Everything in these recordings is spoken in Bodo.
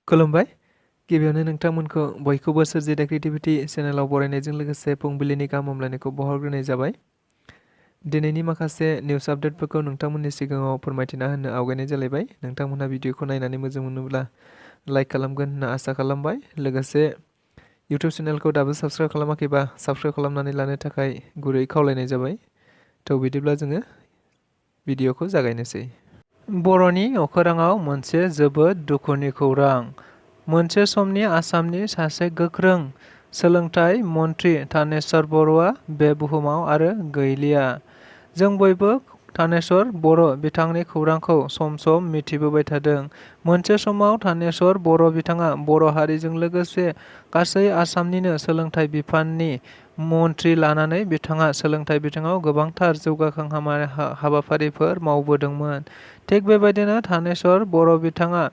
खुलुमबाय। गिबियावनो नोंथांमोनखौ बयखौबो स्वrji The Creativity चेनेलाव बरायनायजों लोगोसे फुंबिलिनि गाहाम हामलायनायखौ बावहरग्रोनाय जाबाय। दिनैनि माखासे निउस आपडेटफोरखौ नोंथांमोननि सिगाङाव फोरमायथिना होनो आवगायनाय जालायबाय। नोंथांमोनहा भिडिअखौ नायनानै मोजां मोनोब्ला लाइक खालामगोन होनना आसा खालामबाय। लोगोसे इउटिउब चेनेलखौ दाबो साबस्क्राइब खालामाखैबा साबस्क्राइब खालामनानै लानो थाखाय गुरै खावलायनाय जाबाय। थ' बिदिब्ला जोङो भिडिअखौ जागायनोसै। बर'नि अखोराङाव मोनसे जोबोद दुखुनि खौरां। मोनसे समनि आसामनि सासे गोख्रों सोलोंथाइ मन्थ्रि थानेश्वर बर'आ बे बुहुमाव आरो गैलिया। जों बयबो थानेश्वर बर' बिथांनि खौरांखौ सम सम मिथिबोबाय थादों। मोनसे समाव थानेश्वर बर' बिथाङा बर' हारिजों लोगोसे गासै आसामनिनो सोलोंथाइ बिफाननि मन्थ्रि लानानै बिथाङा सोलोंथाइ बिथिङाव गोबांथार जौगाखां हाबाफारिफोर मावबोदोंमोन। थिग बेबायदिनो थानेश्वर बर' बिथाङा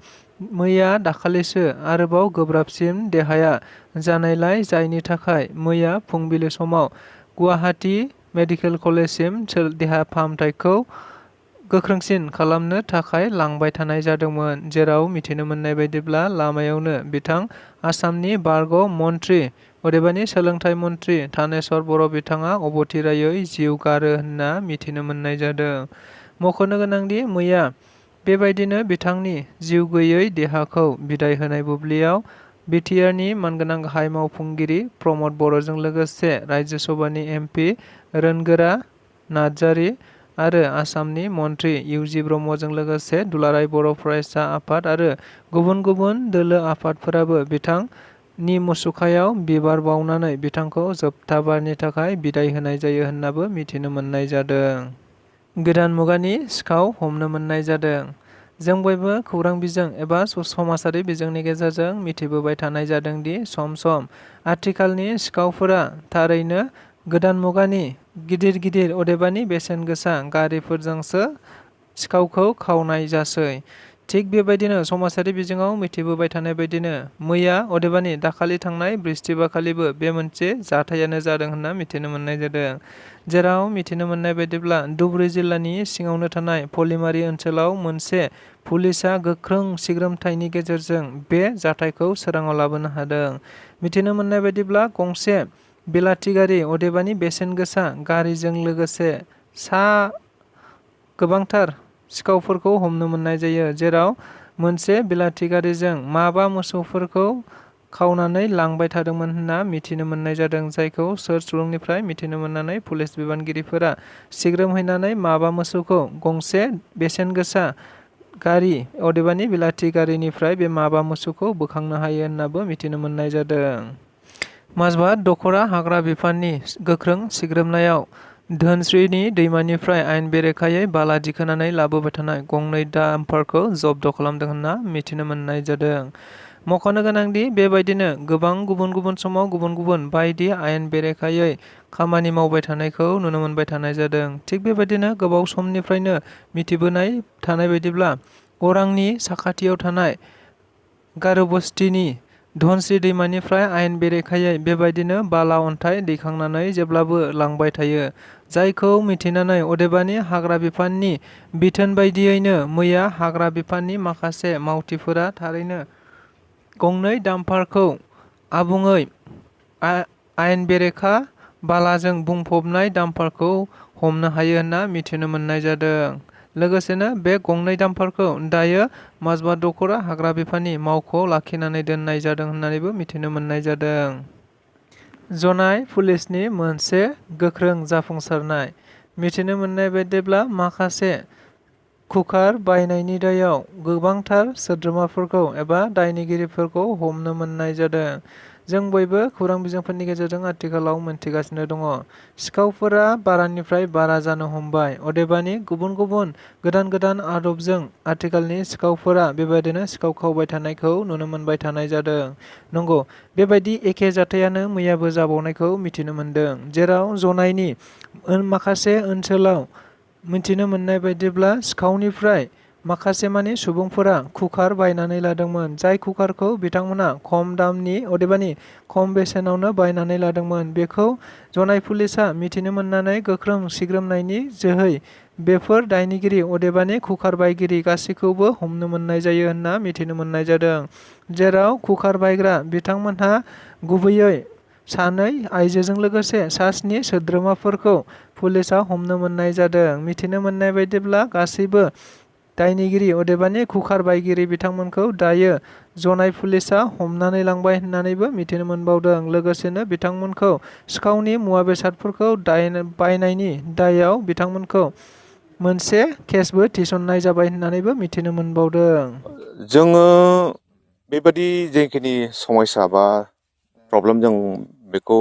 मैया दाखालिसो आरोबाव गोब्राबसिन देहाया जानायलाय जायनि थाखाय मैया फुंबिलि समाव गुवाहाटी मेडिकेल कलेजसिम देहा फाहामथायखौ गोख्रोंसिन खालामनो थाखाय लांबाय थानाय जादोंमोन। जेराव मिथिनो मोननाय बायदिब्ला लामायावनो बिथां आसामनि बारग' मन्थ्रि अदेबानि सोलोंथाइ मन्थ्रि थानेश्वर बर' बिथाङा अबथिरायै जिउ गारो होनना मिथिनो मोननाय जादों। मख'नो गोनांदि मैया बेबायदिनो बिथांनि जिउ गैयै देहाखौ बिदाय होनाय बुब्लियाव बिटिआरनि मानगोनां गाहाय मावफुंगिरि प्रमद बर'जों लोगोसे राज्यो सभानि एमपि रोनगोरा नार्जारी आरो आसामनि मन्थ्रि इउजि ब्रह्मजों लोगोसे दुलाराय बर' फरायसा आफाद आरो गुबुन गुबुन दोलो आफादफोराबो बिथांनि मुसुखायाव बिबार बावनानै बिथांखौ जोबथा बारनि थाखाय बिदाय होनाय जायो होननाबो मिथिनो मोननाय जादों। गोदान मुगानि सिखाव हमनो मोननाय जादों। जों बयबो खौरां बिजों एबा समाजारि बिजोंनि गेजेरजों मिथिबोबाय थानाय जादों दि सम सम आथिखालनि सिखावफोरा थारैनो गोदान मुगानि गिदिर गिदिर अदेबानि बेसेन गोसा गारिफोरजोंसो सिखावखौ खावनाय जासै। थिग बेबायदिनो समाजारि बिजोङाव मिथिबोबाय थानाय बायदिनो मैया अदेबानि दाखालि थांनाय बृहस्पतिबारखालिबो बे मोनसे जाथायानो जादों होनना मिथिनो मोननाय जादों। जेराव मिथिनो मोननाय बायदिब्ला धुबुरी जिल्लानि सिङावनो थानाय फलिमारि ओनसोलाव मोनसे पुलिसआ गोख्रों सिग्रोमथायनि गेजेरजों बे जाथायखौ सोराङाव लाबोनो हादों। मिथिनो मोननाय बायदिब्ला गंसे बेलाथि गारि अदेबानि बेसेन गोसा गारिजों लोगोसे गोबांथार सिखावफोरखौ हमनो मोननाय जायो। जेराव मोनसे बेलाथि गारिजों माबा मोसौफोरखौ खावनानै लांबाय थादोंमोन होनना मिथिनो मोननाय जादों। जायखौ सोर सुलुंनिफ्राय मिथिनो मोननानै पुलिस बिबानगिरिफोरा सिग्रोमहैनानै माबा मोसौखौ गंसे बेसेन गोसा गारि अदेबानि बेलाथि गारिनिफ्राय बे माबा मोसौखौ बोखांनो हायो होननाबो मिथिनो मोननाय जादों। माजबाद दख'रा हाग्रा बिफाननि गोख्रों सिग्रोमनायाव धोनस्रीनि दैमानिफ्राय आयेन बेरेखायै बाला दिखोनानै लाबोबाय थानाय गंनै डाम्पारखौ जब्द खालामदों होनना मिथिनो मोननाय जादों। मख'नो गोनांदि बेबायदिनो गोबां गुबुन गुबुन समाव गुबुन गुबुन बायदि आयेन बेरेखायै खामानि मावबाय थानायखौ नुनो मोनबाय थानाय जादों। थिग बेबायदिनो गोबाव समनिफ्रायनो मिथिबोनाय थानाय बायदिब्ला अरांनि साखाथियाव थानाय गार'बस्तिनि धनस्री दैमानिफ्राय आयेन बेरेखायै बेबायदिनो बाला अन्थाइ दैखांनानै जेब्लाबो लांबाय थायो। जायखौ मिथिनानै अदेबानि हाग्रा बिफाननि बिथोन बायदियैनो मैया हाग्रा बिफाननि माखासे मावथिफोरा थारैनो गंनै डाम्पारखौ आबुङै आयेन बेरेखा बालाजों बुंफबनाय डाम्पारखौ हमनो हायो होनना मिथिनो मोननाय जादों। लोगोसेनो बे गंनै डाम्पारखौ दायो माजबाद दख'रा हाग्रा बिफाननि मावख'आव लाखिनानै दोननाय जादों होननानैबो मिथिनो मोननाय जादों। जनाय पुलिसनि मोनसे गोख्रों जाफुंसारनाय। मिथिनो मोननाय बायदिब्ला माखासे कुकार बायनायनि दायाव गोबांथार सोद्रोमाफोरखौ एबा दायनिगिरिफोरखौ हमनो मोननाय जादों। जों बयबो खौरां बिजोंफोरनि गेजेरजों आथिखालाव मोनथिगासिनो दङ। सिखावफोरा बारानिफ्राय बारा जानो हमबाय अदेबानि गुबुन गुबुन गोदान गोदान आदबजों आथिखालनि सिखावफोरा बेबायदिनो सिखाव खावबाय थानायखौ नुनो मोनबाय थानाय जादों। नंगौ, बेबायदि एखे जाथायानो मैयाबो जाबावनायखौ मिथिनो मोनदों। जेराव जनायनि माखासे ओनसोलाव मिथिनो मोननाय बायदिब्ला सिखावनिफ्राय माखासे मानि सुबुंफोरा कुकार बायनानै लादोंमोन। जाय कुकारखौ बिथांमोना खम दामनि अदेबानि खम बेसेनावनो बायनानै लादोंमोन। बेखौ जनाय पुलिसआ मिथिनो मोननानै गोख्रों सिग्रोमनायनि जोहै बेफोर दायनिगिरि अदेबानि कुकार बायगिरि गासैखौबो हमनो मोननाय जायो होनना मिथिनो मोननाय जादों। जेराव कुकार बायग्रा बिथांमोनहा गुबैयै सानै आइजोजों लोगोसे सा 7 सोद्रोमाफोरखौ पुलिसआ हमनो मोननाय जादों। मिथिनो मोननाय बायदिब्ला गासैबो दायनिगिरि अदेबानि कुकार बायगिरि बिथांमोनखौ दायो जनाय पुलिसआ हमनानै लांबाय होननानैबो मिथिनो मोनबावदों। लोगोसेनो बिथांमोनखौ सिखावनि मुवा बेसादफोरखौ बायनायनि दायाव बिथांमोनखौ मोनसे केसबो थिसननाय जाबाय होननानैबो मिथिनो मोनबावदों। जोङो बेबादि जेखिनि समस्या बा प्रब्लेम जों बेखौ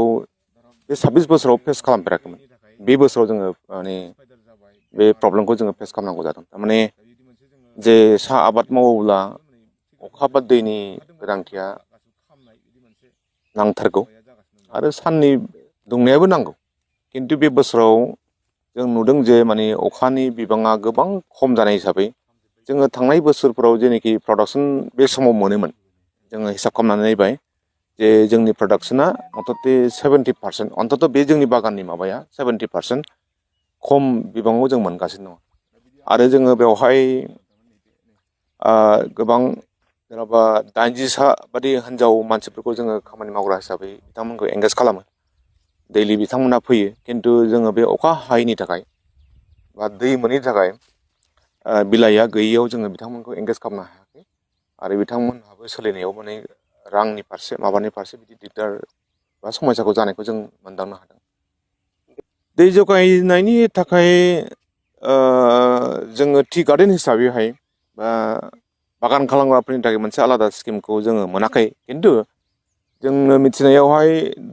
बे 26 बोसोराव फेस खालामफेराखैमोन। बे बोसोराव जोङो माने बे प्रब्लेमखौ जोङो फेस खालामनांगौ जादों। थारमाने जे साहा आबाद मावोब्ला अखा बा दैनि गोनांथिया नांथारगौ आरो साननि दुंनायाबो नांगौ। खिन्थु बे बोसोराव जों नुदों जे माने अखानि बिबाङा गोबां खम जानाय हिसाबै जोङो थांनाय बोसोरफोराव जेनोखि प्रडाक्सन बे समाव मोनोमोन जोङो हिसाब खालामनानै नायबाय जे जोंनि प्रडाक्शना अन्त'ते 70% अन्त'त बे जोंनि बागाननि माबाया 70% खम बिबाङाव जों मोनगासिनो दङ। आरो जोङो बेवहाय गोबां जेन'बा 80सा बादि हिनजाव मानसिफोरखौ जोङो खामानि मावग्रा हिसाबै बिथांमोनखौ एंगेज खालामो। दैलि बिथांमोना फैयो। खिन्थु जोङो बे अखा हायैनि थाखाय बा दै मोनैनि थाखाय बिलाइया गैयैयाव जोङो बिथांमोनखौ एंगेज खालामनो हायाखै आरो बिथांमोनहाबो सोलिनायाव माने रांनि फारसे माबानि फारसे बिदि दिगदार बा समस्याखौ जानायखौ जों मोनदांनो हादों। दै जगायनायनि थाखाय जोङो टि गार्डेन हिसाबैहाय बा बागान खालामग्राफोरनि थाखाय मोनसे आलादा स्किमखौ जोङो मोनाखै। खिन्थु जोंनो मिथिनायावहाय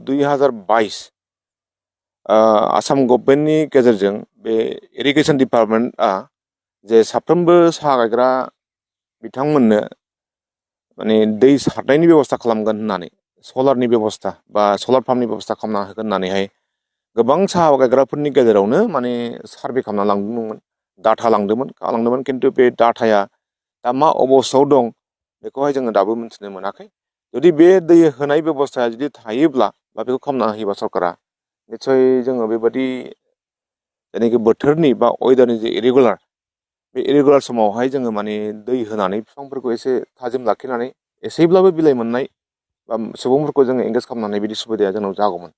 2022 आसाम गभर्नमेन्टनि गेजेरजों बे इरिगेसन डिपार्टमेन्टआ जे साफ्रोमबो साहा गायग्रा बिथांमोननो माने दै सारनायनि बेब'स्था खालामगोन होननानै सलारनि बेब'स्था बा सलार पाम्पनि बेब'स्था खालामना होगोन होननानैहाय गोबां साहा गायग्राफोरनि गेजेरावनो माने सार्भे खालामना लांदोंमोन, डाटा लांदोंमोन। खिन्थु बे डाटाया दा मा अबस्थायाव दं बेखौहाय जोङो दाबो मिथिनो मोनाखै। जुदि बे दै होनाय बेब'स्थाया जुदि थायोब्ला बा बेखौ खालामना होयोबा सरकारा निस्सय जोङो बेबादि जेनाखि बोथोरनि बा वेदारनि जे बे इरेगुलार समावहाय जोङो माने दै होनानै बिफांफोरखौ एसे थाजिम लाखिनानै एसेब्लाबो बिलाइ मोननाय बा सुबुंफोरखौ जोङो एंगेज खालामनानै बिदि सुबिदाया जोंनाव जागौमोन।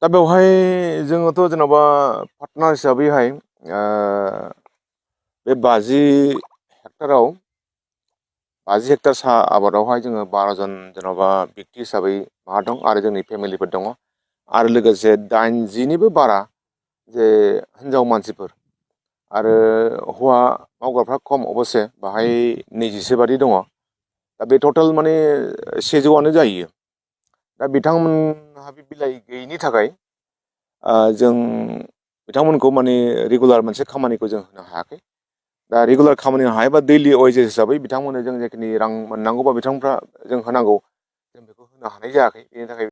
दा बेवहाय जोङोथ' जेन'बा पार्टनार हिसाबैहाय बे 50 हेक्टर साहा आबादावहाय जोङो 12 जन जेन'बा व्यक्ति हिसाबै माबा दं आरो जोंनि फेमिलिफोर दङ आरो लोगोसे 80निबो बारा जे हिनजाव मानसिफोर आरो हौवा मावग्राफ्रा खम अबसे बाहाय 20सो बादि दङ। दा बे टटेल माने 100आनो जायो। दा बिथांमोनहा बे बिलाइ गैयैनि थाखाय जों बिथांमोनखौ माने रेगुलार मोनसे खामानिखौ जों होनो हायाखै। दा रेगुलार खामानि हायाबा दैलि वेजेस हिसाबै बिथांमोननो जों जेखिनि रां मोननांगौ बा बिथांमोनफ्रा जों होनांगौ जों बेखौ होनो हानाय जायाखै। बेनि थाखाय